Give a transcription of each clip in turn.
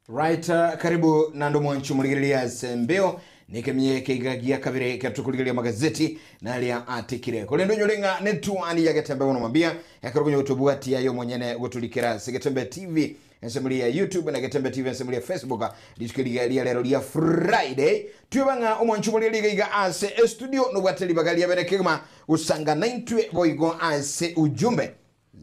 Right, uh, karibu nando mwanchu murigereria ase mbeo nikemie keiga gia kabere ekero tokorigereria amagazeti naria atekire korende onyore ng'a netuani ya getembe bono mambia ekero konya gotobwatia aye omonyene gotorikera ase getembe tv ensemo ya youtube na getembe tv ensemo ya facebook rituko riga ria rero ria friday tweba ng'a omwanchu morigereria iga iga ase estudio nobwate ribaga ria bere kegima gosanga naintwe boigo ase ujumbe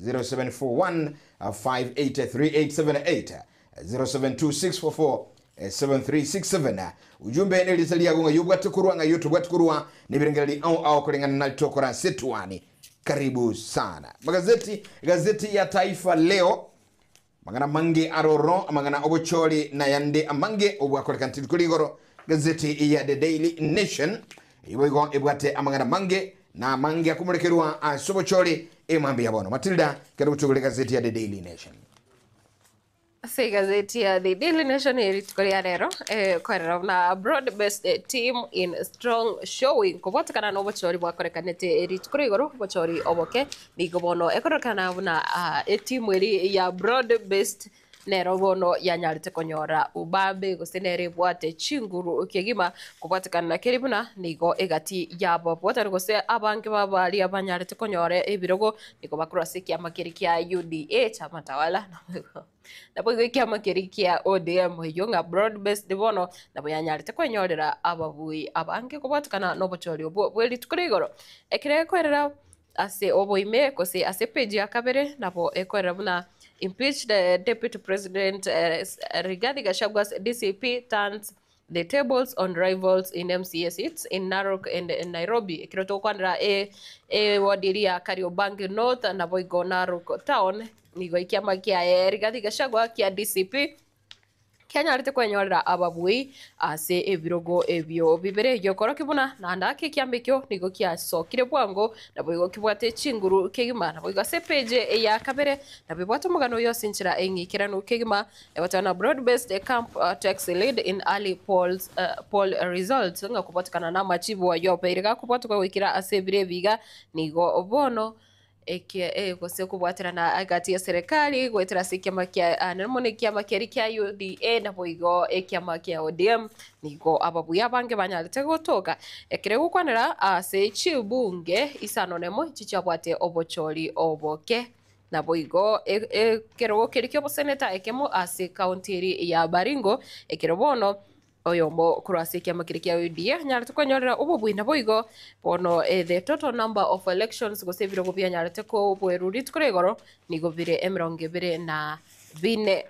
0741 583878 072644 7367 ujumbe nerisa riago ng'a yobwate korwa ng'a yotobwate korwa nebirengereri ao ao koreng'ana nari tokora ase twani karibu sana magazeti gazeti ya taifa leo mang'ana mange aroro amang'ana obochori nayande amange obwakorekana rituko rigoro gazeti ya the daily nation ibo igo ebwate amang'ana mange na amange akomorekerwa ase obochori emambe ya bono matilda kero gotugore gazeti ya the daily nation Ase igazeti ya The Daily Nation erituko ria rero ekoerera buna broad based team in strong showing kobwatekana na obochori bwakorekanete rituko ria igoro obochori oboke nigo bono ekororekana buna etimu eria ya broad based nero bono yanyarete konyora ubabe gose nere ebwate chinguru kegima kobwatekana na keri buna nigo egati yababwatani gose abange babaria banyarete konyora ebirogo nigo bakorwa ase ekiama keria kia UDA chama tawala naboigo ekiama keria kia ODM eyio ng'a broad based bono nabo yanyarete kwenyorera ababui abange kobwatekana na obochori obwo bwe rituko ria igoro. Ekero ekoerera ase oboime gose ase epage ya kabere nabo ekoerera buna impeached deputy president Rigathi Gachagua's DCP turns the tables on rivals in MCA seats in Narok and Nairobi. Ekero togokwanera eward eria ya Kariobangi North naboigo Narok Town nigo ekiama kiaye Rigathi Gachagua kia DCP kianyarete kwenyorera ababui ase ebirogo ebio bibere. Egekoroki buna naende ake ekiama ekio nigo kiasokire bwango naboigo kibwate chinguru kegima naboigo ase epage ya kabere nabo ebwate omogano oyo ase enchera eng'ikeranu kegima Egoteba na broad based camp takes lead in early polls, poll results ng'a kobwatekana na amachibu ayio abeire gakobwatokwa goikera ase ebiro ebi iga nigo bono eke eh, gose kobwaterana egati ya serikali goetera ase ekiama kia ah, nere mono ekiama keria kia UDA naboigo ekiama kia ODM nigo ababuya abange banyarete gotoka ekero egokwanera ase chibunge isano nemo echi chiabwate obochori oboke. Naboigo ekerogo keria ki'oboseneta ekemo ase ekaunti eria ya Baringo, ekero bono oyomo korwa ase ekiama keria kia UDA anyarete kwenyorera obobui. Naboigo bono the total number of elections gose ebirogo bianyarete koboerwa rituko ria igoro nigo bire emerongo ebere na bine.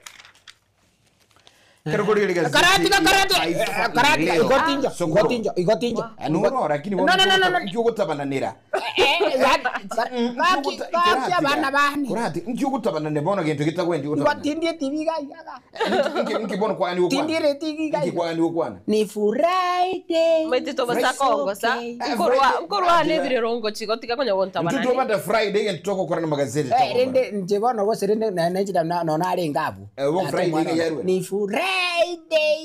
Kero kori rigazeti Karatiga, ya karatiga, Taifa eh, karatiga, Leo. igo tinja, igo Sokoro. tinja, igo tinja. Ah, noro, lakini No, no, no, no, no. nkiogutabananira Eh, gaki, gaki abana bane. kurati nkiogutabanane bono gento gitagwendi Igo gutabanana tindie TV iga igaga. nki bono kwani gokwana Tindire TV iga nki iga. kwani gokwana Ni Friday. Maiti tobasa kongosa Okay. nkorwa nkorwa nebirero ngochi gotiga konya gontabanani ntutobata friday gento togokorana magazeti Eh, togokora. rende nche bono gose rende na- nachira na- nono arenge abwo. Eh, bo Ate Friday omwana iga one. yarwe. Ni Friday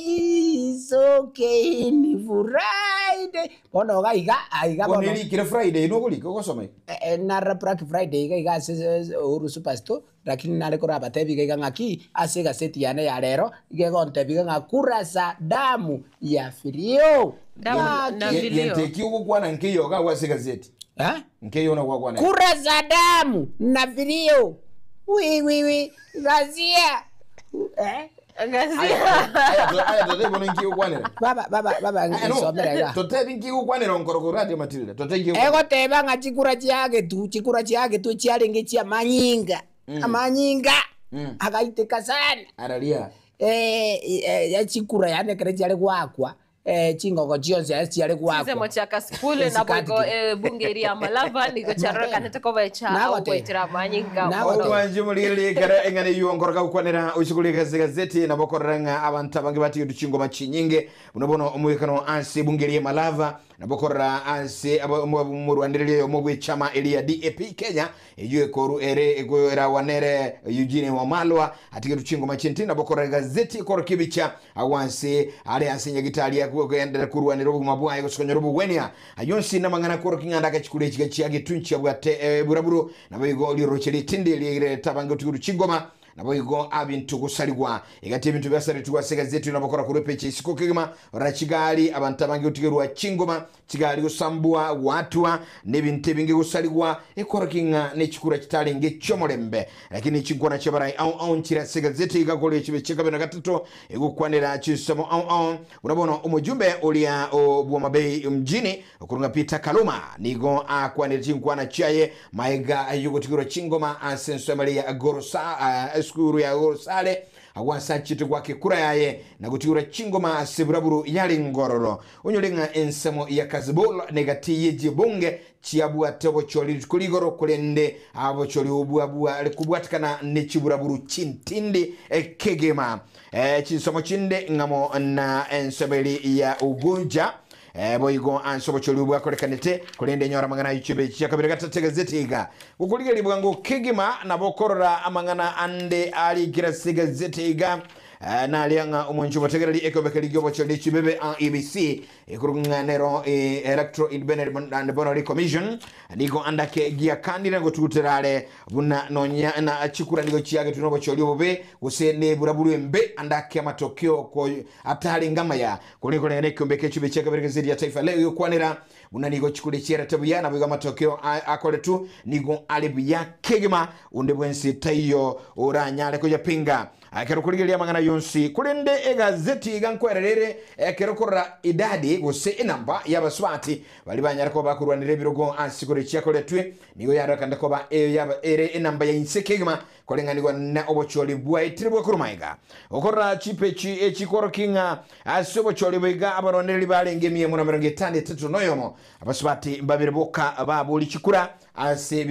is okay, ni Friday. Bono iga iga aiga Bono bono. erikire friday nogorika ogosoma iga. Eh, eh, nara Black Friday iga iga ase ase Uhuru Superstore lakini nare korabatebi iga iga ng'aki ase egaseti yane ya rero iga egontebi iga ng'a kura za damu ya vilio. Damu na Ng'aki. vilio. Gento eki ogokwana nkeiyo iga agwo ase egazeti Eh? nkeiyo nagwakwana Kura za damu na vilio. Wi wi wi gazia. Eh? Gazia. aya totebi bono nki ogokwanera Baba baba baba Aya, no. nsomera iga. totebi nki ogokwanera onkoro korati matilda totebi nki ogokwanera. Egoteba ng'a chikura chiagetu chikura chiagetu chiarenge chia amanyinga amanyinga agaiteka sana araria eh, eh, chikura yaani ekero chiare goakwa. Chingogo chionsi ase chiare goakwa. Chinsemo chia Kasipul naboigo ebunge eria ya Malava nigo chiarorekanete koba echa Nagoteba. ogoetera amanyinga Nagoteba. mono. Omwanchi omorigereria ekero eng'ana eyio nkoroka gokwanera oise kore ase egazeti nabo okorora ng'a abanto abange batigetwe chingoma chinyinge buna bono omogwekano ase ebunge eria ya Malava nabo okorora ase omorwanereria oyomo bw'echama eria ya DAP Kenya Eyio ekoru ere ekoeragwa nere Eugene Wamalwa atigetwe chingoma chintindi nabo korora egazeti ekorokia ebicha agwo ase are ase nyagitari akogenderera korwanera obogima bwaye gose konyora obogwenia. Ayio onsi namang'ana akorokia ng'a ndake chikura echiga chia getunchi abwate eburaburu naboigo rioroche ritindi riairerete abange otigerwe chingoma Naboigo abinto gosarigwa. Egati y'ebinto biasaretigwe ase egazeti nabo okora korwa epeji ya isiko kegima, rora chigari, abanto abange gotigerwa chingoma, chigari gosambwa, goatwa, na ebinto ebinge gosarigwa, ekorokia ng'a nechikura chitarenge chi'omorembe. Lakini chinkwana chi'abarai ao ao nchire ase egazeti iga korwa echibe chia kabere na gatato egokwanera chinsemo ao ao. Buna bono omojumbe oria o bw'Homa-Bay mjini okorwa ng'a Peter Kaluma nigo akwanire chinkwana chiaye Maega y'ogotigerwa chingoma ase ensemo eria ya Gorosa, esukuru ya Gorosare, agwo ase achiete goaka ekura yaye na gotigerwa chingoma ase buraburu yare ngororo. Onyore ng'a ensemo ya Kasibul na egati ye chibunge chiabwate obochori rituko rigoro, korende obochori obwo bware kobwatekana ne chiburaburu chintindi kegima. Chinsemo chinde ng'amo na ensemo eria ya Ugunja. Boigo ase obochori obwo bwakorekanete, korende nyora amang'ana ayio chibe chia kabere gatato egazeti iga. Gokorigereria bwango kegima nabo okorora amang'ana ande arikire ase egazeti iga. Naria ng'a omonche obotegereri ekeombe keria gi'obochori ne chibebe IEBC ekorokwa ng'a nero Electoral Independent and Boundary Commission nigo andake giakanire gotugutera are buna nonya na chikura nigo chiagetwe nobochori obobe gose neburaburu embe andake amatokeo ko atarenge amaya. Korende koreng'ana ekeombe eke chibe chia kabere gese ria Taifa Leo egokwanera buna nigo chikure chiarete buya, naboigo amatokeo akoretwe nigo are buya kegima, onde bwensi taiyo oranyare koyapinga. Ekero okorigereria amang'ana yonsi, korende egazeti iga nkwerera ere ekero okorora idadi gose enamba y'abasubati baria banyare koba bakorwanera ebirogo ase chikure chiakoretwe, nigo yarorekane koba ere enamba ya inse kegima Koreng'anigwa na obochori bwaetire bwa korwa magega, okorora chipechi echi kworokia ng'a ase obochori boiga abarwanereri barenge emiemo na emerongo etano etato na oyomo, abasubati mbabere boka baborie chikura ase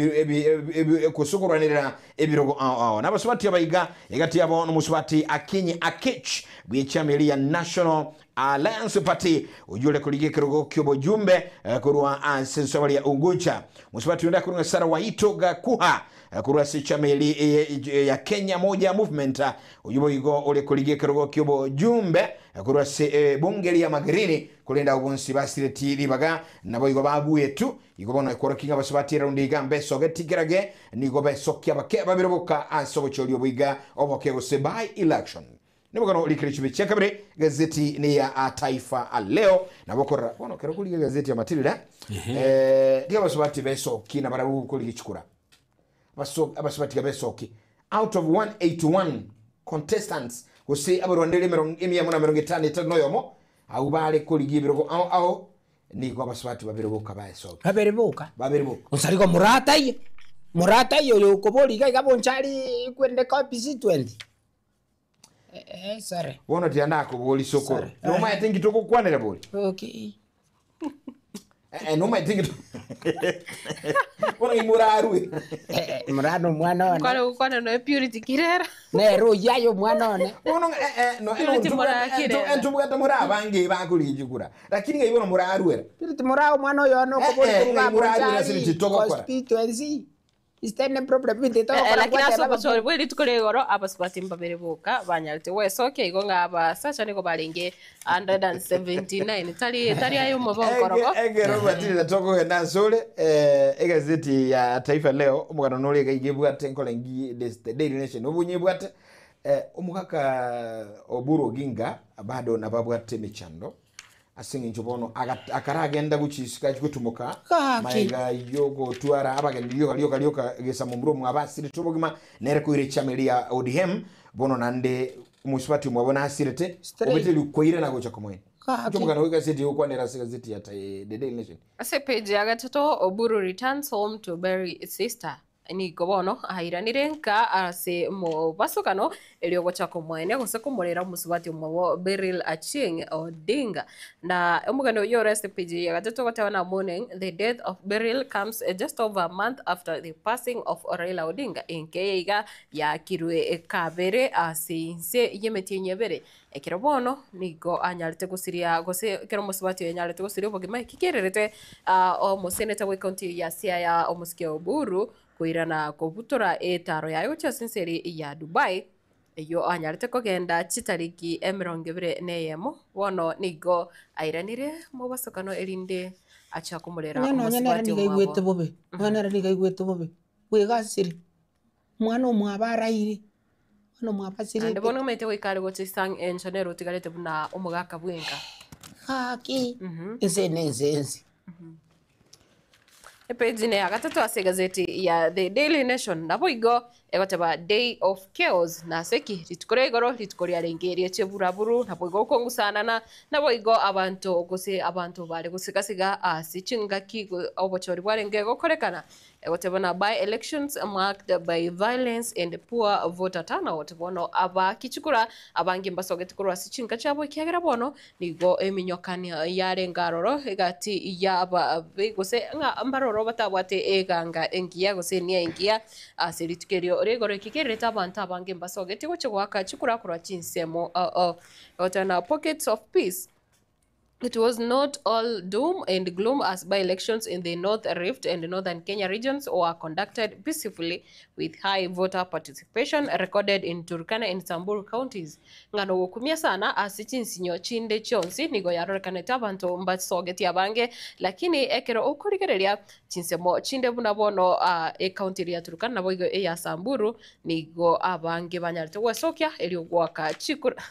gose okorwanerera ebirogo ao ao. Na abasubati aba iga egati yabo nomosubati Akinyi Akech bw'echiama eria ya National Alliance Party oyio ore korigia ekerogo ki'obojumbe korwa ase ensemo ya Unguja. Mosubati onde akorwa ng'a Sarah Waito Gakuha Korwa ase echama eri ya Kenya Moja Movement, oyio boigo ore korigia ekerogo ki'obojumbe korwa ase ebunge ria Magarini, korende abwo bonsi basireti ribaga naboigo babuetwe. Igo bono ekworokia ng'a abasubati eraundi iga mbesogeti kerage, nigo besokia abake babere boka ase obochori obo iga oboke gose by election. Nemogano rikire chibe chia kabere gazeti ni ya Taifa Leo nabo okorora bono kero okorigia gazeti ya Matilda tiga abasubati besoki nabarabwo korigia chikura. Abasubati abesoki out of 181 contestants gose abarwaneri emerongo emia emo na emerongo etano etato na oyomo abwo bare korigia ebirogo ao ao nigo abasubati babere boka baesoki. Babere boka. Babere boka. Onsarigo morataiyo, morataiyo oyo okoboria iga iga bonchari kwende constituency. Eh, sorry. Bono tiga nakoboria sokoro. Sorry. Nomaete nki togokwanera bori? Okay. Eh, nomaete nki Bono imorarue. Eh, eh, murano omwana one. Kware gokwana noe Purity Kirera. Nere oyio aye omwana one. Bono eh, eh, no, Purity morakire. entubwate muri abange bakorigia chikura. Lakini ng'ai bono moraruera. Purity mura omwana oyo one okobori Eh, eh, koruga ng'ai morarue ase Bonchari titogokora. constituency. Is there any problem with it? Eh, lakini ase obochori bwe rituko ria igoro abasubati mbabere boka banyarete gwesokia igo ng'a abasacha nigo barenge 179 tari tari aye omobe onkorogo Ekero Matilda tokogenda ase ore egazeti ya Taifa Leo omogano nore iga iga ebwate nkore ngi the Daily Nation obonye ebwate omogaka Oburu Oginga bado nababwate emechando Ase engencho bono akaragenda gochia isiko achie gotumoka Gaki. maega y'ogotwara abageni rioka rioka rioka gesa momura omwabo asirete obogima nere koira echama eria ya ODM bono naende omosubati omwabo nasirete Straight. obete rikoirana gocha komoenia. Gaki. Inche omogano bw'egaseti egokwanera ase egazeti ya Tai- The Daily Nation. Ase page ya gatato Oburu returns home to bury sister. Nigo bono airanire nka ase mobasokano erio gocha komoenia gose komorera omosubati omwabo Beryl Achieng Odinga. Na omogano oyio ore ase page ya gatato ogoteba na mourning the death of Beryl comes just over a month after the passing of Raila Odinga. Enka eye iga yaakirwe kabere ase inse y'emetienyi ebere. Ekero bono nigo anyarete gosiria gose ekero omosubati oyo anyarete gosiria obogima eki kererete omoseneta bw'ecounty ya Siaya omosike Oburu koirana kobutora etaro yaye gochia ase ense eria ya Dubai eyio anyarete kogenda chitariki emerongo ebere na eyemo bono nigo airanire mobasokano erinde acha komorera Onye nonye nere omosubati nigo aigwete omwabo. bobe, nonye nere nigo aigwete bobe, bwegasire, omwana omwabo araire. Bono Naende mwabasirete. bono omanyete goika are gocha isang encho nere otigarete buna omogaka bwenka. Gaki, ense ene ense ense. Epeji ne ya gatato ase egazeti ya The Daily Nation naboigo egoteba Day of Chaos nase ki rituko ria igoro rituko riarenge rie chiburaburu naboigo okongusanana naboigo abanto gose abanto bare gosigasiga ase chingaki obochori bwarenge gokorekana Egoteba na by-elections marked by violence and poor voter turnout, bono abakichikura abange mbasogete korwa ase chinka chiabo ekiagera bono nigo eminyokani yarenge aroro egati y'aba gose ng'a mbaroro batabwate eganga engiya gose enia engiya ase rituko erio rigoro eki kererete abanto abange mbasogetie gochia goaka chikura korwa chinsemo ao. Egoteba na pockets of peace. It was not all doom and gloom as by-elections in the North Rift and Northern Kenya regions were conducted peacefully with high voter participation recorded in Turkana and Samburu counties. Ng'a nogokumia sana ase chinsinyo chinde chionsi nigo yarorekanete abanto mbasogetie abange lakini ekero okorigereria chinsemo chinde buna bono ecounty eria ya Turkana naboigo eya Samburu nigo abange banyarete gwesokia erio goaka chikura.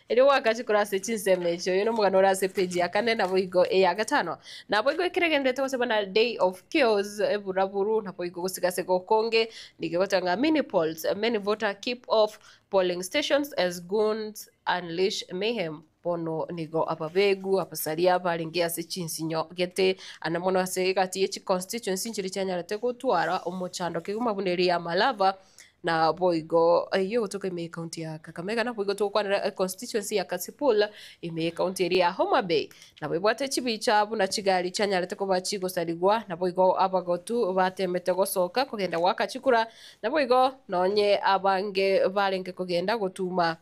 Erio goaka chikura ase chinsemo echi, oyo nomogano ore ase page ya kane naboigo eya gatano. Naboigo ekero egenderete gose buna day of chaos, eburaburu, naboigo gosigasega okonge, nigo egoteba ng'a many polls, many voter keep off polling stations as goons unleash mayhem. Bono nigo ababegu, abasaria barenge ase chinsinyo gete, ande mono ase egati ye chiconstituency nchiria chianyarete gotwara omochando kegima buna eria ya Malava, Naboigo eyio egotoka ime y'ecounty ya Kakamega, naboigo togokwanera econstituency ya Kasipul ime y'ecounty eria ya Homa Bay. Nabo ebwate chibicha buna chigari chianyarete koba chigosarigwa, naboigo abagotu batemete gosoka kogenda goaka chikura, naboigo nonye abange barenge kogenda gotuma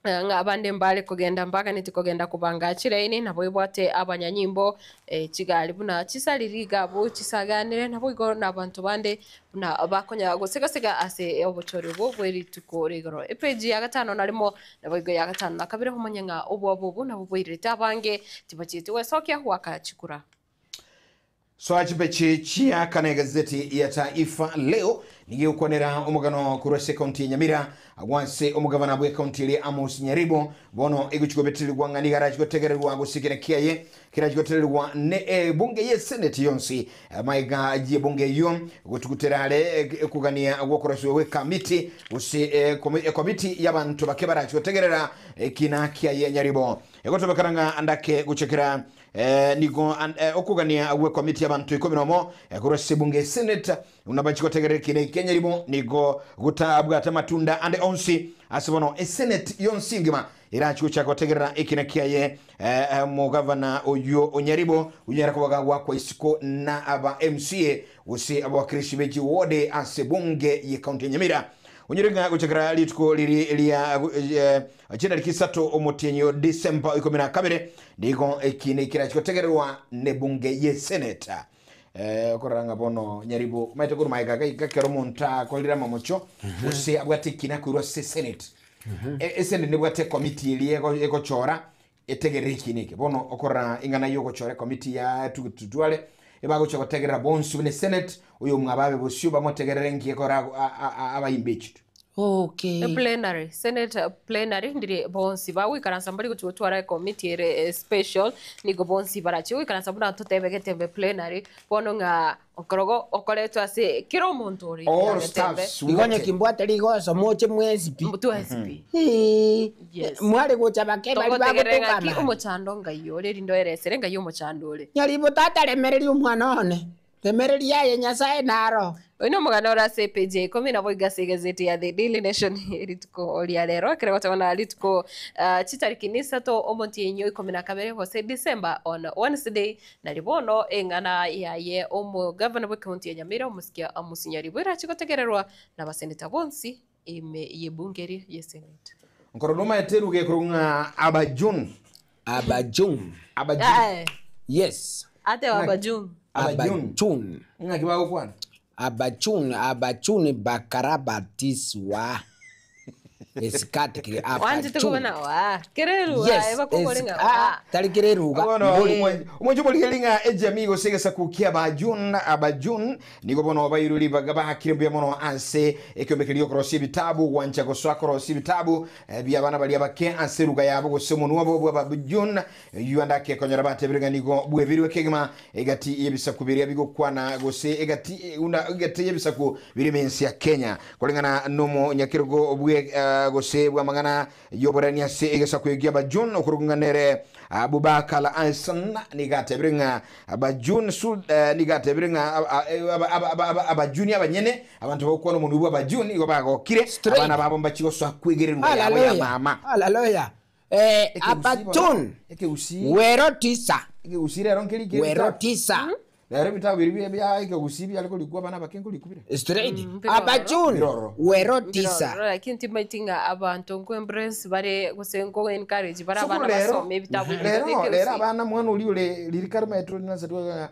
ng'a abande mbare kogenda mbaganeti kogenda kobanga chilaini, nabo ebwate abanyanyimbo chigari buna chisariri iga abwo chisaganire, naboigo na abanto bande buna bakonya gosegasega ase obochori obwo bwe rituko ria igoro. Epeji ya gatano na rimo, naboigo ya gatano na kabere omanye ng'a obwabo obwo nabwo bwairerete abange tibachieti gwesokia goaka chikura. Soa chimbeche chia kane egazeti ya Taifa Leo nigo egokwanera omogano korwa ase ekaunti ya Nyamira agwo ase omogavana bw'ekaunti eria Amos Nyaribo bono egochi kobetererigwa ng'a nigo arachi gotegererwa gose ekina kiaye kerachi gotererigwa ne ebunge ye seneti yonsi magega y'ebunge eyio gotugutera are ekogania gwokorosiwa gwe kamiti gose ekomiti y'abanto bake barachi gotegerera ekina kiaye Nyaribo egotobekana ng'a andake gochakera Nigo okogania gw'ekomiti y'abanto ikomi nomo korwa ase ebunge ya Senate buna bachie gotegerera ekiina eke ki'enyarimo nigo gotabwate amatunda ande onsi ase bono esenate yonsi engima erache gochaka gotegerera ekiina kiaye omogavana oyio o Nyaribo onyare koba gagwakwa isiko na aba MCA gose abawakilishi be chiward ase ebunge y'ecounty ya Nyamira. Onyore ng'a gochakera rituko riri ria Chidariki isato omotienyi o December ikomi na kabere nigo ekiina ekerachi gotegererwa nebunge ye Senate. Okorora ng'a bono Nyaribo omanyete korwa magega iga iga ekero omonto akorire amamocho gose abwate ekiina koirwa ase Senate. Esenate nebwate ekomiti eria egochora etegerere ekiina eke. Bono okorora ing'ana yogochora ekomiti ya tutware ebagocha gotegerera bonsi buna esenate oyomwabo abe bosio bamotegerere nki ekora abaimpeached. Okay. Plenary, Senate plenary ndire bonsi bagoikaransa mbari gochia gotwara ecommittee ere special nigo bonsi barachie goikaransa buna totebe getembe plenary bono ng'a okorogo okoretwe ase kera omonto ore ime ya All getembe staffs Igo onye wote. kimbwate rigoso moche mwensi pi. twensi pi. Ee, Yes. mware gocha bake bari Togotegerera bagotoka ng'aki amani. omochando ngai ore erinde oeresere ngai omochando ore. Nyaribo tata remereria omwana one. Remereria aye Nyasae naro. Oyo nomogano ore ase epeji ya ikomi nabo iga ase egazeti ya The Daily Nation rituko ria rero ekero goteba rituko chitariki ni isato omotienyi o ikomi na kabere gose December on Wednesday nari bono eng'ana yaye omogavana bwe county ya Nyamira omosikia Amos Nyaribo erache gotegererwa na abaseneta bonsi ime y'ebunge eria ye senate. Nkorora omaete eruga ekorokwa ng'a Abajun. Abajun. Abajun. Aye. Yes. Ateba Abajun. Abajun. Abajun. Ng'aki bagokwana? Abajun, abajun bakarabatiswa. Esikati Wanchete abajun. kobana wa kereru Yes. aye bakobore ng'a ah, wa. tari kereruga. Bono omwancho omorigeri ng'a ejamii gose egesaku kia abajun abajun nigo bono bairuri baga bakire mbuya mono ase ekiombekeri giokorosia ebitabu gwancha gosoa korosia ebitabu bia abana baria bake ase eruga yabo gose omonwa obo bwa abajun uganda akekonyora batebire ng'a nigo bwebirwe ekegima egati y'ebisaku biria bigokwana gose egati una egati y'ebisaku biri mensi ya Kenya kulingana n'omonyakerogo bwe gose bwa mang'ana y'oborani ase egesaku egia abajun okorokung'anere Abubakar Hassan nigatebire ng'a abajun sul nigatebire ng'a abajuni abanyene abantu bagokwana omonwa bwa abajuni igo bagokire Straight. abana babo mbachigosoa kwegererwa yabo ya Hallelujah. mama Hallelujah. Abajun. Ekegusii Wero tisa. ekegusii rero nkeri Wero tisa. rero ebitabu biri bya ekegusii byare korikwa abana bake nkorikubire Straight. Mbiroro. Abajun. Mbiroro. Wero tisa. Lakini timaiti ng'a abanto nko embrace bare gose nko encourage bare Sukuru abana rero basome ebitabu rero rero abana mwana uri ure ririkari maetro nasatwa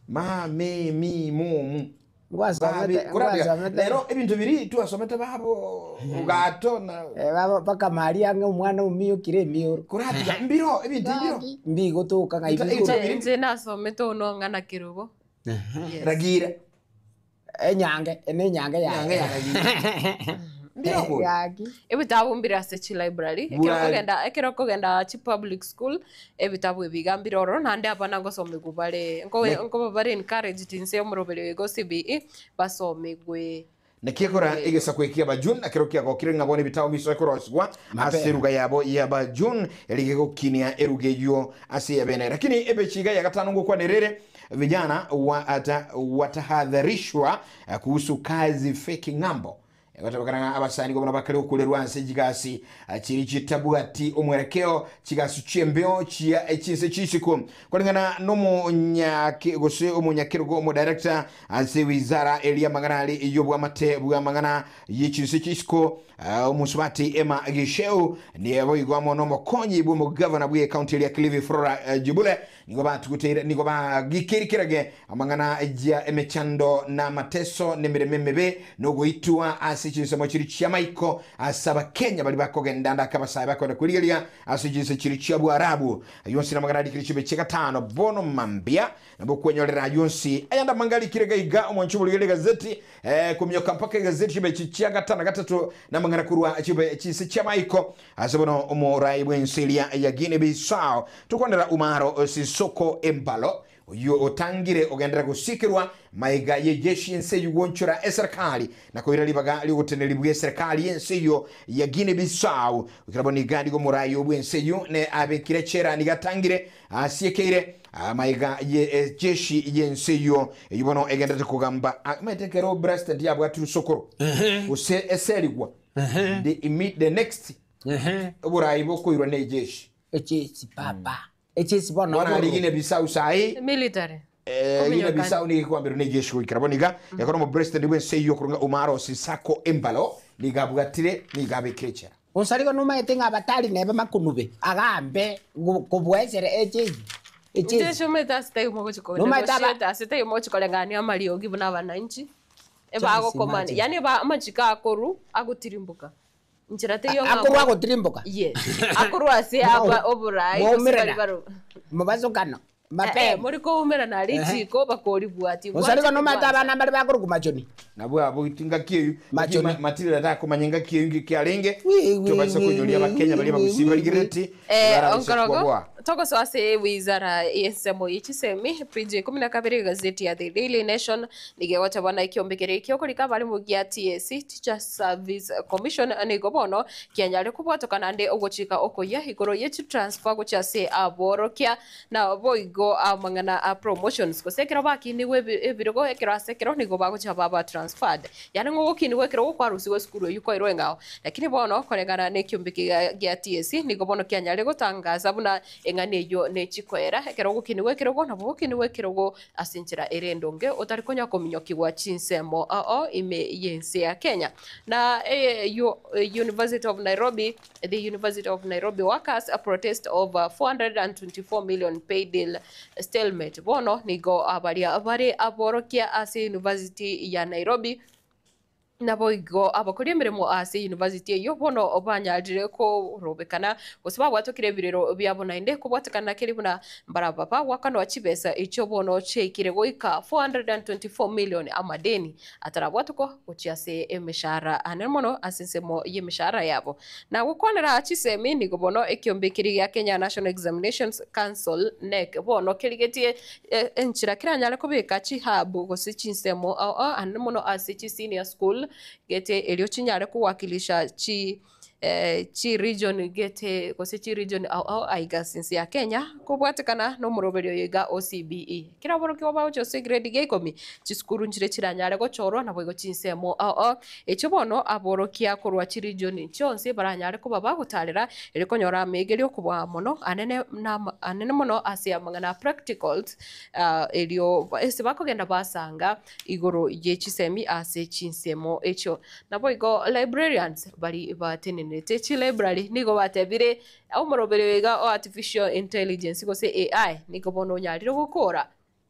ma me mi mu mu Ngwasomete- ngwasomete- rero ebintu biri twasomete babo ugato na Baba paka mali ange omwana omiokire emioro. kuratiga mbiro ebintu mbiro Mbigotoka ng'a Ita- ibigoro. ita- nje nasomete ono ng'ana kirubo. Yes. ragira Enyange, ene enyange yange yaye. yaragira mbiro ko Yaki. Ebitabu mbire ase chi library ekero Burari. kogenda ekero kogenda chi public school ebitabu ebiga mbire ororo naende abana ngosomigwa bare nko bare encouraged inse omoroberi oigo CBE basomigwe nekiekora egesaku eki abajun akero kiagokire ng'a bono ebitabu biso ekorosigwa ase eruga yabo ya bajun erigegokinia eruga eywo ase yabene lakini ebechiga ya gatano ngokwanerere vijana watahadharishwa kuhusu kazi feki ng'ambo gotabakana abasani gobono bakare okurerwa ase chigasi chiri chitabwati omwerekeo chigasi chiembeo chia echinse chisiku kulingana n'omunyaki gose omunyakirugo omudirector ase wizara eria mang'ana ari y'obwamate bwa mang'ana y'echinse chisiko omusubati Emma Gisheu nieboigwamo n'omokonyi bw'omugavana bwe county eria Kilifi Flora Jubule nigo batuguteire nigo bagikirikirage amang'ana ja emechando na mateso n'emiremo emibe nogoitwa ase chinsemo chiri chia maiko ase abakenya bari bakogenda ndaka abasae bakwenda kurigeria ase chinse chiri chia bwarabu yonsi namang'ana arikire chibe chia gatano bono mambia nabo kwenyorera yonsi ayanda mangarikire gaiga omonchi burigere gazeti kumyoka mpaka gazeti chibe chia gatano gatatu namang'ana kurwa chibe chinse chia maiko ase bono omorai bwense eria ya Guinea Bissau tukwanera Umaro Sissoco Embalo oyo otangire ogendera gusikirwa maiga yejeshi ense yugonchora eserikali na koira libaga liogoteneri bwa eserikali ense iyo ya Guinea Bissau okirabo niga nigo morai obwense yu ne abekire chera nigatangire asiekeire maiga ye jeshi yense iyo eyubono egenderete kugamba maete kero president yabwati rusokoro gose eserigwa the the next oburayi bokoirwa ne jeshi Echesi papa. Echesi bono. bona ali Guinea Bissau sai military. Guinea Bissau ni kwambira ne jeshi goikera boniga yakora mu president bwense iyo kurunga Umaro Sissoco Embalo nigabwatire nigabekechera Osarigo numaete ng'a abatari nebe makunube agambe kobwesere echesi. Echesi. Nje shumete ase Numaete aba- mogochikonegotiate ase mogochikoreng'ania amariogi buna abananchi ebagokomani imagine. yani ba amachiko akoru agotirimboka nchera teiyo ng'a Akorwa agotirimboka. yes akoru ase aba oborai gose Mwaumerana. bari baro Mubasukano. Eh, Mapema. muri koumerana ari chiko bakoribwati Osarigo numaete abana bari bakoruku machoni. nabwo abo ngaki eyu Machoni. matirira takumanya ngaki eyu ngikiarenge Wi, wi, tobasa wi, kunyoria wi, abakenya wi, bari wi, bagusi wi, barigereti onkorogo Togosoa ase wizara y'ensemo ye chisemi, page 12 egazeti ya The Daily Nation nigo egoteba buna ekiombe keria ki'okorika abarimu gia TSC, Teachers Service Commission, nigo bono kianyare kobwatoka naende ogochika okoyia igoro ye chitransfer gochia ase aborokia Naboigo amang'ana a promotions gose ekero bakinigwe ebirogo ekero ase ekero nigo bagochia baba transferred. Yaani ng'a ogokinigwa ekerogo kwarusigwe esukuru eyio kwairwa eng'ao. Lakini bono koreng'ana na ekiombe gia TSC nigo bono kianyarire gotangasa buna eng'ana eyio nechikoera ekero ogokinigwa ekerogo nabo ogokinigwa ekerogo ase enchera ere endonge otari konya kominyokigwa chinsemo ao ime y'ense ya Kenya. Na University of Nairobi The University of Nairobi workers protest over 424 million pay deal stalemate. Bono nigo baria bare aborokia ase University ya Nairobi naboigo abakori emeremo ase university eyio bono banyarire korobekana gose babwatokire ebirero biabo naende kobwatekana keri buna mbaraba bagwakanwa chibesa echio bono chiaikire goika 424 million amadeni atarabwatokwa gochia ase emeshahara ane mono ase ensemo y'emeshahara yabo. Na gokwanera chisemi nigo bono ekiombe keria gia Kenya National Examinations Council, KNEC, bono kerigetie enchera keranyare kobeka chihub gose chinsemo ao ao ane mono ase chi senior school gete erio chinyare kowakilisha chi chiregion gete gose chiregion ao ao aiga ase ense ya Kenya kobwatekana na omoroberio oyo iga o CBE. Kera aborokigwa bagochia ase egrade ya ikomi, chisukuru nchire chiranyare gochorwa naboigo chinsemo ao ao. Echio bono aborokia korwa chiregion chionsi baranyare koba bagotarera erio konyora amegerio okobua mono anene anene mono ase amang'ana a practicals erio ase bakogenda basanga igoro ye chisemi ase chinsemo echio. Naboigo librarians baria batenenerete chilibrary nigo batebire omoroberio iga o artificial intelligence gose AI nigo bono onyarire gokora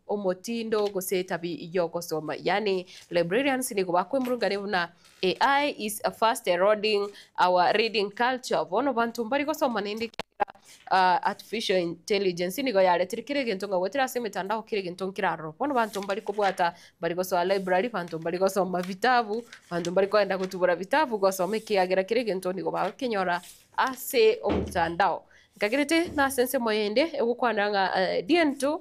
omotindo gose etabi y'ogosoma. Yaani librarians nigo bakwemurungania buna AI is fast eroding our reading culture. Bono banto mbari gosoma naende ekiagera artificial intelligence nigo yaretire kera egento ng'a goetera ase emetandao kera egento nkere aroro. Bono banto mbari kobwata mbari gosoa library, banto mbari gosoma vitabu, banto mbari kogenda gotubora vitabu gosoma ekiagera kera egento nigo bagokenyora ase omotandao. Nkagerete nase ensemo eyende egokwanera ng'a DN2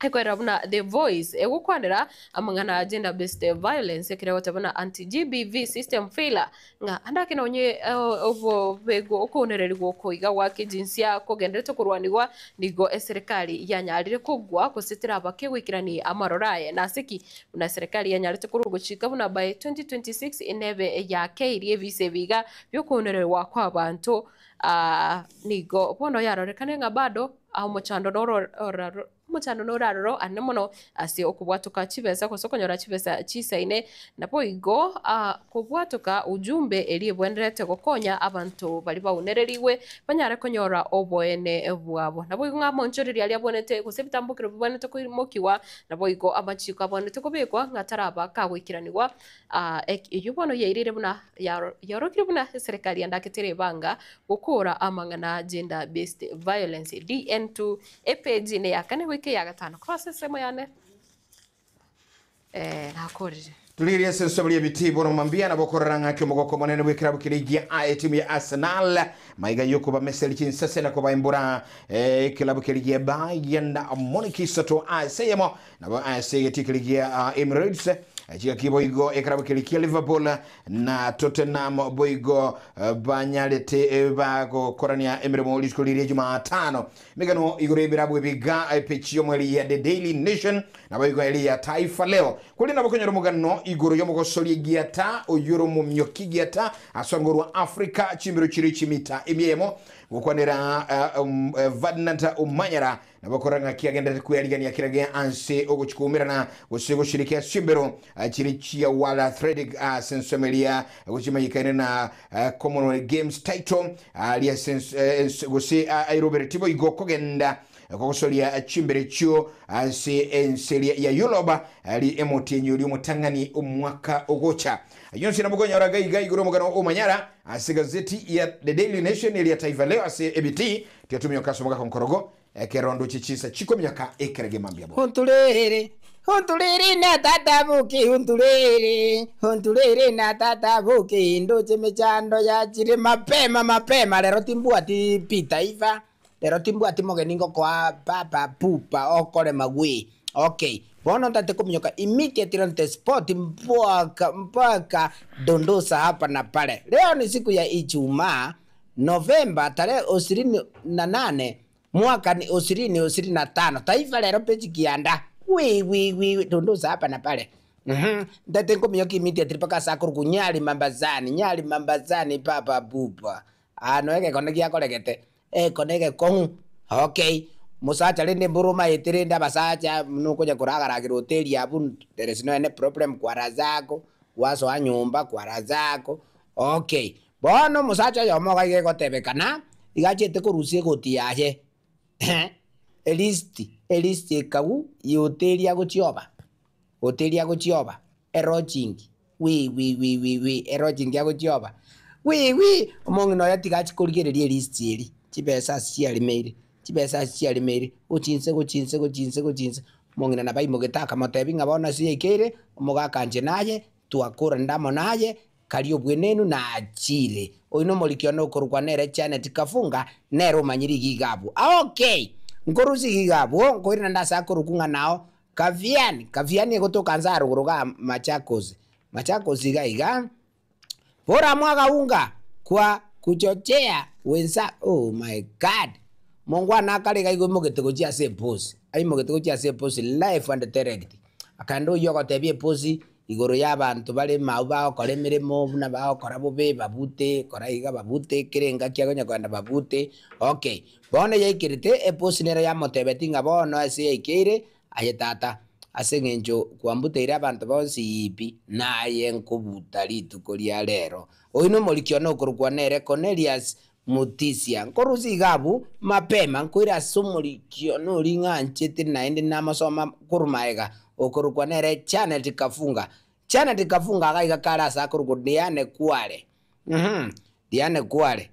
Ekoerera buna The Voice egokwanera amang'ana a gender based violence ekero egoteba buna anti GBV system failure ng'a ande ake nonye obobego okounererigwa oko iga gwa kijinsia kogenderete korwanigwa nigo eserekari yanyarire kogwa gose teraba kegoikerania amaroro aye. Nase ki? Buna eserekari yanyarete korwa ogochika buna by 2026 inebe yakeirie ebise ebi iga biokounererwa kwa abanto nigo bono yarorekane ng'a bado omochando noro Omochando nore aroro anene mono ase okobwatoka chibesa gose okonyora chibesa chisaine, naboigo kobwatoka ujumbe eria ebwenerete gokonya abanto baria baunererigwe banyare konyora oboene bwabo. Naboigo ng'a amonchoreria aria abwenerete gose ebitambokero bibwenerete koimokigwa, naboigo amachiko abwenerete kobekwa ng'a taraba kagoikeranigwa. Eyio bono yairire buna yaorokire buna eserekari yandakete rebanga gokora amang'ana a gender based violence. DN2 Epeji neya kane goika eya gatano. Korwa ase ensemo yane nakorire. Torigereria ase ensemo y'ebitii bono mambia nabo okorora ng'aki omogoko omonene bw'ekerabu keria gia a etimu ya Arsenal maiga y'okobameseri chinsase na kobaimbora ekelabu keria gia Bayern Munich isato ase eyemo nabo ase egetii keria gia Emirates chigaki boigo ekerabu keria kia Liverpool Na Tottenham boigo banyarete bagokorania emeremo rituko riria Jumatano. Emegano igoro y'ebirabu ebiga epechi y'omweri ya The Daily Nation naboigo eri ya Taifa Leo. Kori nabo konyora omogano igoro y'omogosoria egiata oyio ore omomioki egiata ase orwo rwa Africa chimbero chiria chimita emia eyemo gokwanera Ferdinand Omanyala Nabo korora ng'aki agenderete kwearigania kera gia anse ogochia koumerana gose goshirikia ase chimbero chire chia World Athletic ase ensemo eria gochimanyekaine na Commonwealth Games title aria ase gose airoberetie boigo kogenda kogosoria chimbero echio ase ense eria ya Europe ari emotienyi oria omotang'ani omwaka ogocha. Ayio onsi nabo konyora gaiga igoro omogano o Omanyala ase gazeti ya The Daily Nation eria Taifa Leo ase ebitii Tiatumioka ase omogaka onkorogo, ekero ndoche chinsa chikominyoka ekere gemambia bo. Unturere, unturere na tata boke, unturere, unturere na tata boke, ndoche mechando yachire mapema mapema, rero timbwati pi taifa. Rero timbwati mogeni ngokoa papa pupa okorema gwe. Okay, bono ntate kominyoka immediately on the spot mpaka mpaka dondosa hapa na pale. Leo ni siku ya Ijumaa, Novemba tarehe 28 mwaka ni 2025. Taifa Lero page kianda. Wi wi wi dondosa hapa na pale. Ntate nkominyoka immediately mpaka sakuru kunyali mambazani, nyali mambazani papa pupa. Ano egekone giakoregete. Ekone egekong'u. Okay. Musacha rende mburuma eterende abasacha nukonya koragaragira hoteli abu there is no any problem kwara zako gwasoa nyomba kwara zako okay bono omosacha oyomo iga iga egotebekana iga achete korusia egoti yaye elist elist ekagwa ya hoteli agochioba hoteli agochioba elodging wi wi wi wi wi elodging agochioba wi wi omong'ina oyo tiga achie korigereria elist eria chibesa ase chiaremeire. Chibesa ase chiaremeire, gochia inse gochia inse gochia inse gochia inse, omong'ina nabo aimogete akamotebia ng'a bono ase yaikeire, omogaka inche naye, twakorende amo naye, karia obwenenu nachire. Oyio nomoriki one okorokwa nere Janet Kafunga, nere omanyire iga iga abwo. Okay! Nkorusia iga iga abwo, nkoirana nde ase akorokwa ng'a nao Kaviani, Kaviani egotoka nse arogoro ga Machakos, Machakos iga iga. Bora mwagaunga kwa kuchochea wensa oh my God mongwana akare iga aimogete gochia ase eposi aimogete gochia ase eposi live and direct akaenda oyio ogotebia eposi igoro ya abanto bare mao bagokora emeremo buna bagokora bobe babute kora iga babute kera engaki akonya kogenda babute okay. Bono yaikerete eposi nero yamotebetie ng'a bono ase yaikeire Aye tata, ase engencho kwambuteire abanto bonsi pi, naye nkobuta rituko ria rero. Oyio nomoriki one okorokwa nere Kornelius Mutisia. Nkorusia iga abwo mapema, nkoira ase omoriki one oria ng'anchete naende namosoma korwa magega, okorokwa nere Janet Kafunga. Janet Kafunga iga iga kare ase akorokwa Diane Kware. Uhum, Diane Kware.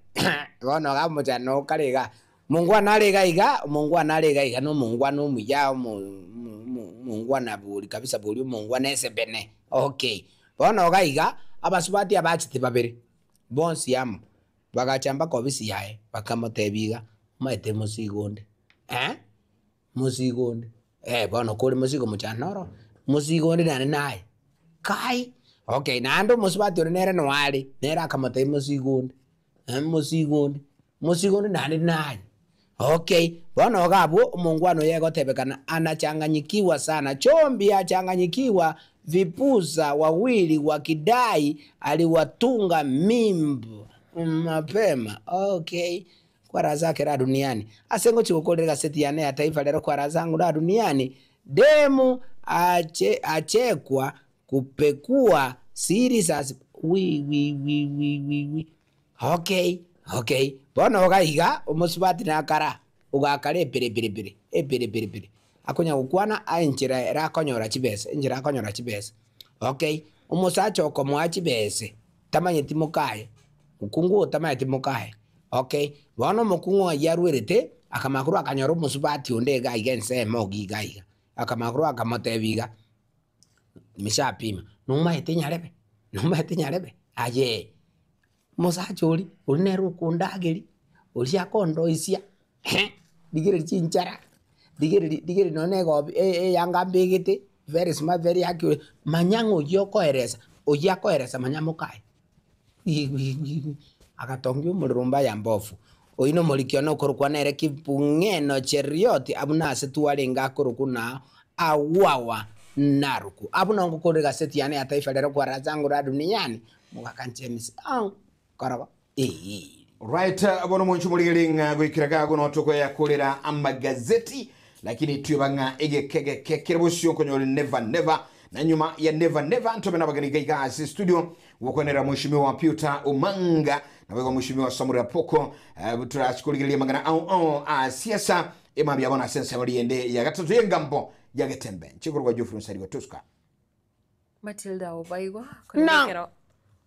Bono iga omochando okare igaa. Omongwana are iga iga, omongwana are iga iga na omongwana omuya, omo omo omongwana bori kabisa bori omongwana esebene, okay. Bono iga iga, abasubati abachete babere, bonsi amo, bagacha mpaka ofisi yaye, bakamotebia iga, omanyete mosigo onde eh, mosigo onde, eh bono kore mosigo mochando oro, mosigo onde naende naye, kai, okay, naende omosubati onde nere noare, nere akamotebia mosigo onde. Mosigo onde, mosigo onde naende naye. Okay, bono iga abwo omongwana oyo egotebekana anachanganyikiwa sana, chombi achanganyikiwa vipusa wawili wakidai aliwatunga mimba mapema. Okay, kwaraza kera duniani. Ase ngochia gokorera egaseti yane ya Taifa Lero kwaraza ng'o ra duniani, demu ache achekwa Kupekua siri za wi wi wi wi wi wi okay okay bono iga iga omosubati nakara ogakara epiripiripiri epiripiripiri akonya gokwana aye enchera ere akonyora chibesa enchera akonyora chibesa okay omosacha okomoa chibese tamanyeti mokaye mokungu oyo tamanyeti mokaye okay bono omokungu aywo arwerete akamanya korwa akanyora omosubati onde iga iga ensemo iga iga akamanya korwa akamotebia iga. Nimeshapima, nomaete nyarebe, nomaete nyarebe, ayee, omosacha oria, oria nere okondageria, oria akondoisia, rigereria chinchara, rigereria rigereria nonye na egobi eyanga mbegete, very smart very accurate, manya ng'a oyio okoeresa, oyio akoeresa manya mokaye. Agatongia omorero mbaya mbofu. Oyio nomoriki one okorokwa nere Kipung'eno Cheriot, abwo nase twarenge akorokwa na Awawa Naruku. Abwo nongo kore egaseti yane ya Taifa Lero kwa Razangu la Duniani, mogaka James Ong korogo eeri. Right, bono monche omorigererie ng'a goikera gago no tokoyakorera amagazeti Lakini tweba ng'a egeke geke kere bosio nkonyore never never na nyuma ya never never ntobe nabageni iga iga ase studio gokwanera mweshimiwa Peter Omanga naboigo mweshimiwa Samuel Apoko eh, turachi korigereria amang'ana ao ao a siasa emambia bono ase ensemo riende ya gatato y'engambo ya Getembe nchikorwa Geoffrey Nsarigo Tuska. Matilda Obaigwa, Na- korende ekero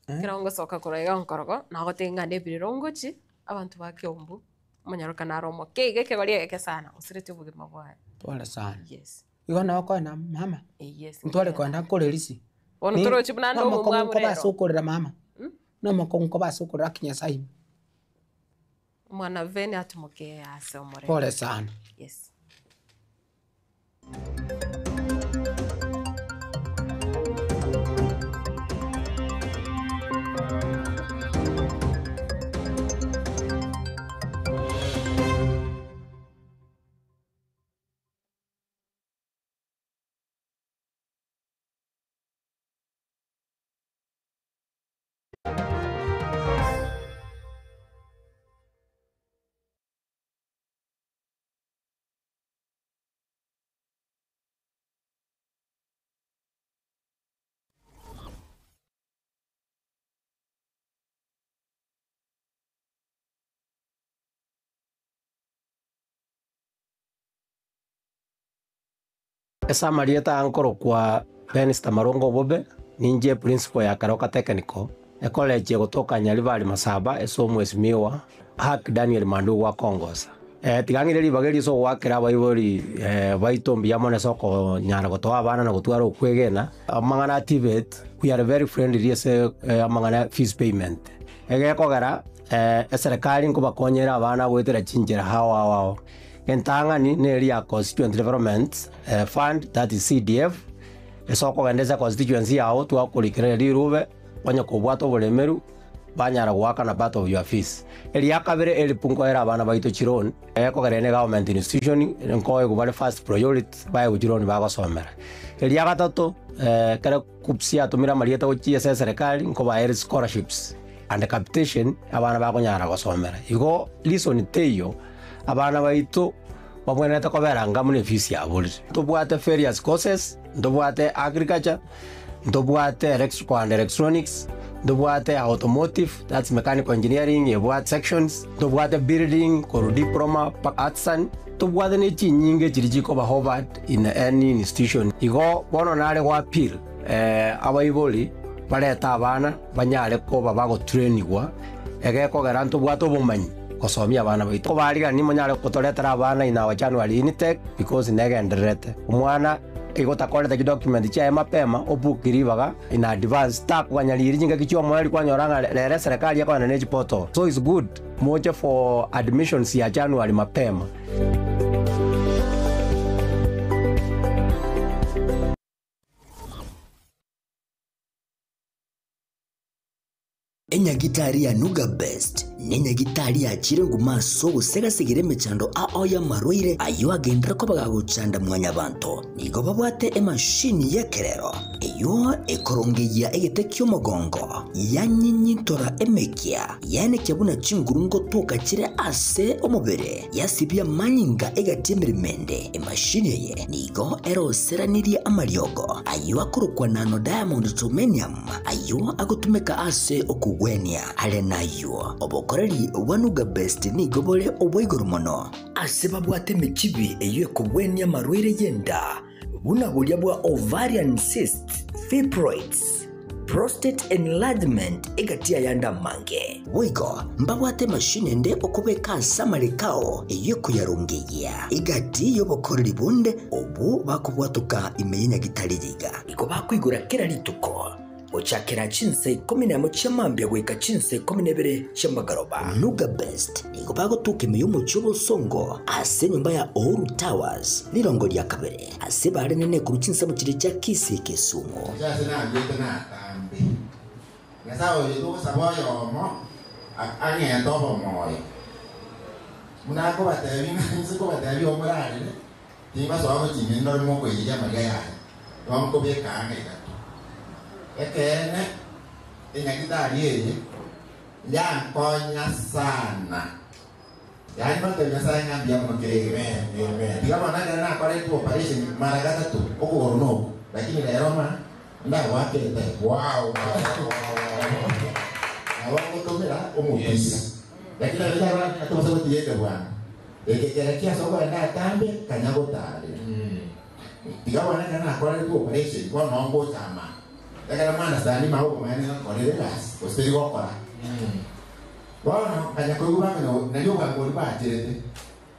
ekero ngosoka korwa iga nkorogo, nagotebia ng'a nebirero ngochi, abanto ba Kiambu, omonyaroka naro omoke iga ekegori egeke sana, osireti obogima bwaye. Pole sana. Yes. Igo nabo okoenda mama, Eh, yes. ntware koenda nkore risi. Bono torochi buna ande Nomokong'u omomwamu nkoba ase rero. okorera mama, nomokong'u nkoba ase okorera ki Nyasaye ime. Mwana Veni atimoke ase omorembe. Pole sana. Yes. Ase amarieta aya nkorokwa Benista Marongo Obobe, ninche principal ya Keroka Technical, ecollege egotoka Nyaribari Masaba ase omwesimiwa Hack Daniel Mandugu gwakongosa. Tiga ng'ire ribaga erio ase ogoakera abaibori baito mbuya mono ase okonyara gotoa abana na gotwara okwegena, amang'ana a TVET, we are very friendly ase amang'ana ya fees payment. Egekogera eserekari nkobakonyera abana goetera chinchera ao ao ao. Entang'ani neri ya Constituent Development Fund, that is CDF, ase okogenda ase econstituency yago twakorikereria rirube, onye kobwate oboremeru, banyara goakana part of your fees. Eria kabere help nkoera abana baito chiloan, ekogera ere government institution, nkoegwa bare first priority, baegwe chiloan bagosomera. Eria gatato, ekero KUCCPS yatomire amarieta gochia ase eserekari, nkobaere scholarships and capitation, abana bakonyara gosomera. Igo reason teiyo, abana baito babwenerete kobera anga buna efees yaborire. Ntobwate various courses, ntobwate agriculture, ntobwate electrical and electronics, ntobwate automotive, that's mechanical engineering, ebwate sections, ntobwate building, korwa diploma mpaka artisan, ntobwate na echinyinga echiria chikoba hovered in any institution. Igo bono nare go appeal abaibori barete abana banyare koba bagotrainigwa, egekogera ntobwate obomanyi gosomia abana baito. Kobarigani monyare gotoretera abana in our January intake because negendererete. Omwana igo otakorete chidocument chiaye mapema obook ribaga in advance takoganya riria chingaki chia omoerio kwanyora ng'a rero eserekari ekogenda ne chiportal. So it's good moche for admissions ya January mapema. Enyagitari ya Nuga Best nenyagitari yachire nguma ase ogosegasegera emechando ao y'amarwaire ayio agenderere koba gagochanda mwanyabanto. Nigo babwate emashini y'ekerero eyio ekorongeyia egete ki'omogongo, yanyinyintora emekia, yaenekia buna chinguru ngotoka chire ase omobere, yasibia amanyinga egati y'emeremo ende. Emashini eye nigo eroseranirie amariogo ayio akorokwa nano diamond germanium ayio agotumeka ase okogwenia. Are nayio, obokoreri bwa Nuga Best nigo bore obwa igoro mono. Ase babwate emechibi eyio ekogwenia amarwaire y'enda, buna boria bwa ovarian cysts, fibroids, prostate enlargement egati y'ayande amange. Boigo mbabwate emashini ende okobeka ase amareko ao eyio ekoyarongeyia egati y'obokoreri bonde obwo bakobwatoka ime y'enyagitari riga. Igo bakoigora kera rituko gochakera chinsa ikomi nemo chia mambia goika chinsa ikomi na ibere chia magoroba. Nuga Best nigo bagotoka ime y'omochie obosongo ase enyomba ya Uhuru Towers rirongo ria kabere ase barenene korwa chinsemo chiria chia Kisii Kisumu. Inche ase nagwete natambe. Nyasae oyo togosaba oyomo ang'ete obomoyo. Buna akobatebia ng'a inse kobatebia igo morarere, tingosoa gochia ime ndore mokoiyeria amariga yaye, igo nkobeka ang'e iga tu. Ekeene, enyagitari eye yankonya sana. Yaani ngotebia Nyasae ng'a mbuya mono kera egento. Tiga bono ekero nakoretwe operation mara gatato, okogoro noko, lakini rero ng'a ndagoakete. Wow! Nabo ngotomera omopira. Lakini abe tarora ng'a tobasa gotiga ekebwango. Eke kere kiase okorenda atambe, kanya gotarera. Tiga bono ekero nakoreretwe operation, bono noo ngocha ama. Ekero mwana sani mao obomaene ngakorire egasi, gose teri gokora. Bono nkanya koigwa bang'ina nario obwango boria bacherete,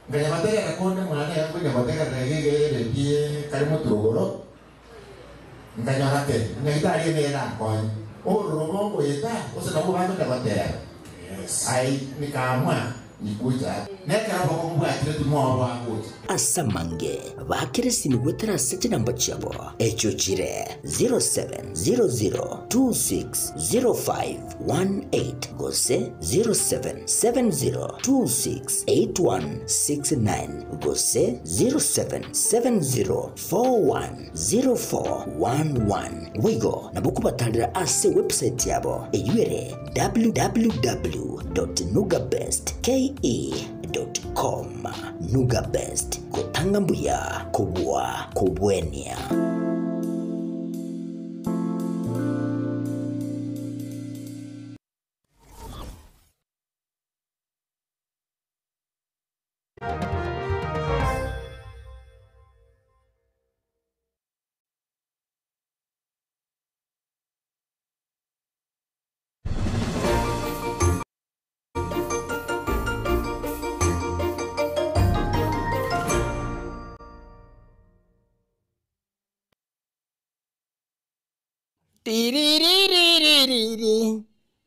nkanya gotegerera konde mwane iga nkonya gotegerera iga iga eredio kare moturogoro, nkanyora kei, nyagitari eye nigo erankonye. Obororo bongoeta, gose nabwo bagocha goteba. Ai, nikaamua. Nikuja hapa. Nekero obokong'u bwachire timwoboa gocha. Ase amange bakire esimi goetera ase chinamba chiabo, echio chire 0700260518 gose 0770268169 gose 0770410411. Boigo nabo okobatarera ase ewebsite yabo eyio ere www.nugabestke.com. Nugabest, gotanga mbuya kobua kobwenia. Tiririririririri,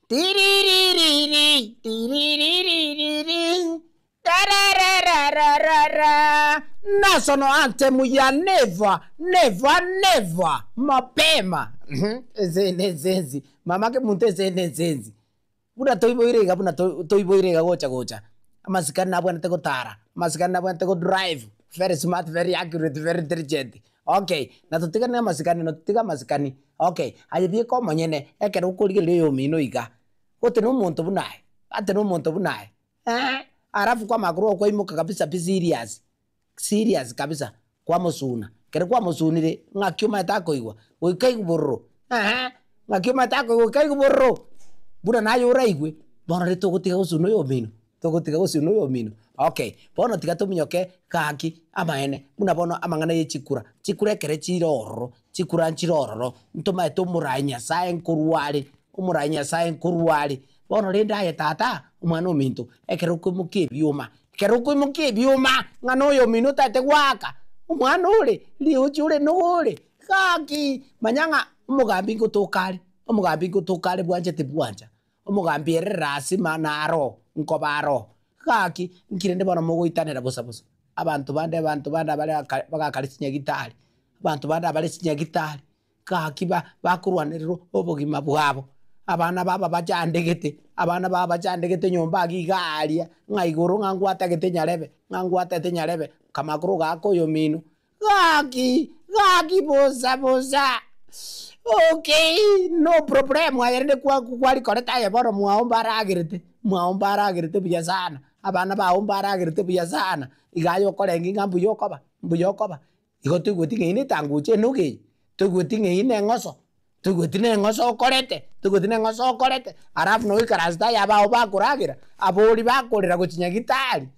tiriririri, tiriririririr, tarararararara. National anthem ya never, never, never. Mapema. Eze nenzenzi. Mamake muntu eze nenzenzi. Buna toiboire iga buna toiboire iga gocha gocha. Amasikani nabwenerete gotara, amasikani nabwenerete godrive, very smart, very accurate, very intelligent. Okay, na totigane amasikani, na totige amasikani. Okay, aye bieka omonyene, ekero okorigereria oyomino iga, gote na omonto buna aye, ate na omonto buna aye, eh, alafu kwamanya korwa okwaimoka kabisa pi serious, serious kabisa, kwamosuna. Ekero kwamosunire, ng'aki omanyete akoigwa, goika aigwe bororo, eeh, ng'aki omanyete akoigwa goika aigwe bororo, buna naye oraigwe, bono riria togotiga gosuna oyomino, togotiga gosuna oyomino. Okay, bono tiga tominyoke gaki amaene, buna bono amang'ana ya chikura, chikura ekere chire ororo, chikura nchire ororo, ntomaete omoraai Nyasaye nkorwa are, omoraai Nyasaye nkorwa are. Bono rende aye tata, omwana ominto, ekero okoimokia ebioma, ekero okoimokia ebioma, ng'a na oyomino otaete goaka, omwana ore, riochi ore nigo ore, gaki, manya ng'a omogambi ngotoka are, omogambi ngotoka are bwanchete bwancha, omogambi ere lasima naro, nkoba aro, gaki, nki rende bono mogoitanera bosa bosa. Abanto bande abanto bande abare aka bagakare chinyagitari, abanto bande abare chinyagitari, gaki ba bakorwanererwa obogima bwabo, abana baba bachandegete, abana baba bachandegete nyomba iga iga aria, ng'a igoro ng'a ngwatagete nyarebe, ng'a ngwatete nyarebe, kamakoro gaka oyomino, gaki, gaki bosa bosa, okay, no problem aye rende kwa kwarikorete aye bono mwao mbaragerete, mwao mbaragerete buya sana, abana bao mbaragerete buya sana, iga aye okorenge ng'a mbuya okoba, mbuya okoba. Igo toigweti ng'a eyio na etanguche enoge eye, toigweti ng'a eyio na eng'oso, toigweti na eng'oso okorete, toigweti na eng'oso okorete, alafu noikaransete aye abao bakoragera, abori bakorera gochia nyagitari,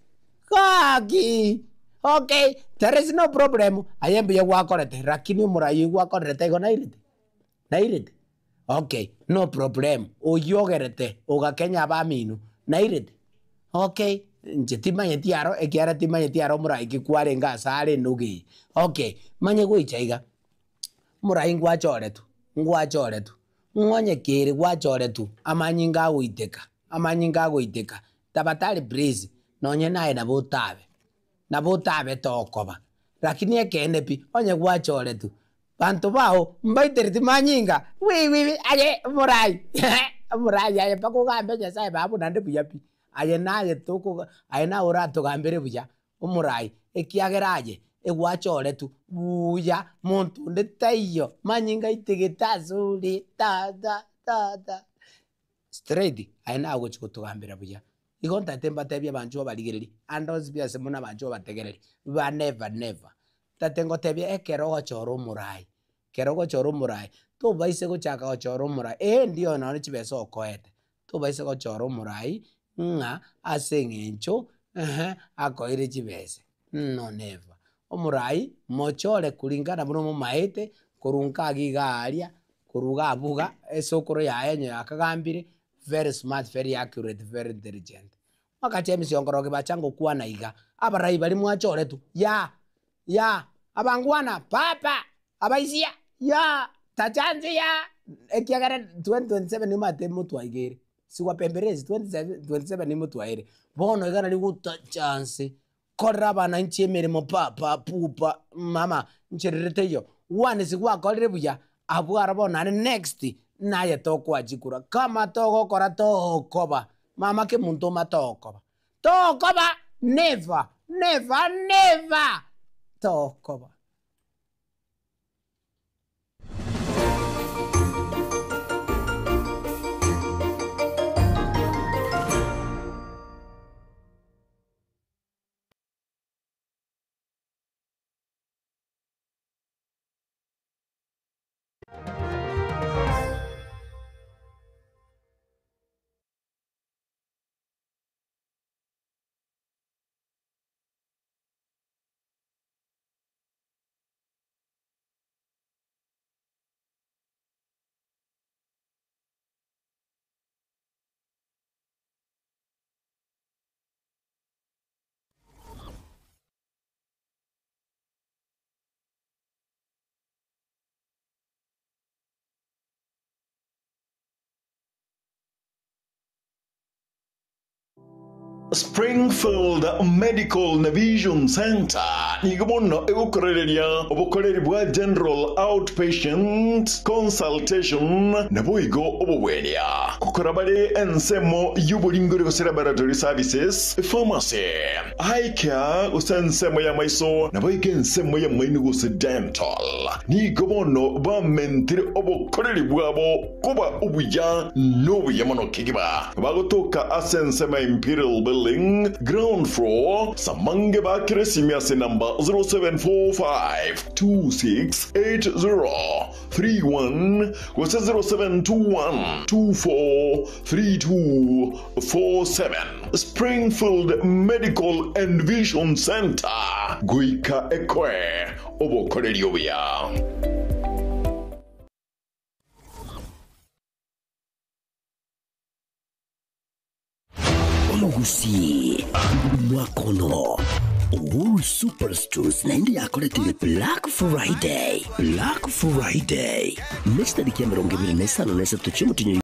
gaki okay, there is no problem, aye mbuya gwakorete, lakini omorai oyio gwakorerete igo nairete, nairete, okay, no problem, oyio ogerete ogakenya abamino, nairete, okay, inche timanyeti aro ekiagera timanyeti aro omorai ki kwarenge ase are enoge eye, okay, manye goicha iga, omorai ngwachoretwe, ngwachoretwe, ng'onye kere gwachoretwe amanyinga agoiteka, amanyinga agoiteka, tafadhali please, nonye naye nabo otabe, nabo otabe tokoba, lakini ekeene pi, onye gwachoretwe, banto bao mbaitereti manyinga, wiwiwi aye omorai omorai aye mpaka ogambe Nyasaye baba naende buya pi, aye naye tokoga aye naye oratogambere buya, omorai, ekiagera aye egwachoretwe buya, monto onde taiyo, manyinga aitegete asore tata tata. Straight, aye naye ogochia gotogambera buya. Igo ntaete mbatebie abanchwa obarigererie, ande onsi pi ase buna abanchwa obategereri, ba never never. Ntaete ngotebie ekero ogochora omorai, ekero ogochora omorai, tobaise gochaka gochora omorai, ee ndio nonye chibesa okoete, tobaise gochora omorai ng'a ase eng'encho ehe akoeire chibesa, no never. Omorai mochore kulingana buna omomaete, korwa nka iga iga aria, korwa iga abwo iga, esokoro yaye onye yakagambire, very smart, very accurate, very intelligent. Mwakacha emesionkoroge bacha ngokwana iga, abarai baria mwachoretwe, yaa, yaa, abangwana, papa, abaisia, yaa, tacha nse yaa, ekiagera 2027 nimanyete motwaigere, siwapemberezi 2027 nimotwaere. Bono iga nari gotacha nse, korera abananchi emeremo pa pa pu pa mama ncherere teiyo, once gwakorire buya, abwo aro bono naende next naye tokoa chikura. Kama togokora tokoba, mama kemonto oma tokoba, tokoba never, never, never tokoba. Springfield Medical na Vision Centre nigo bono egokorereria obokoreri bwa General Outpatient Consultation naboigo obobwenia. Gokora bare ensemo y'oboringori gose laboratory services, pharmacy, eye care gose ensemo y'amaiso naboigo ensemo y'amaino gose dental. Nigo bono bamentire obokoreri bwabo koba obuya nobuya mono kegima. Bagotoka ase ensemo ya Imperial Building, ground floor, Samange bakire esimi ase enamba 0745 2680 31 gose 0721 24 3247 Springfield Medical and Vision Centre, goika ekoe obokoreri obuya. Omogusii mwakono Uhuru Superstores naende yakoretire Black Friday Black Friday ne chitariki 25 na isato chi'omotienyi.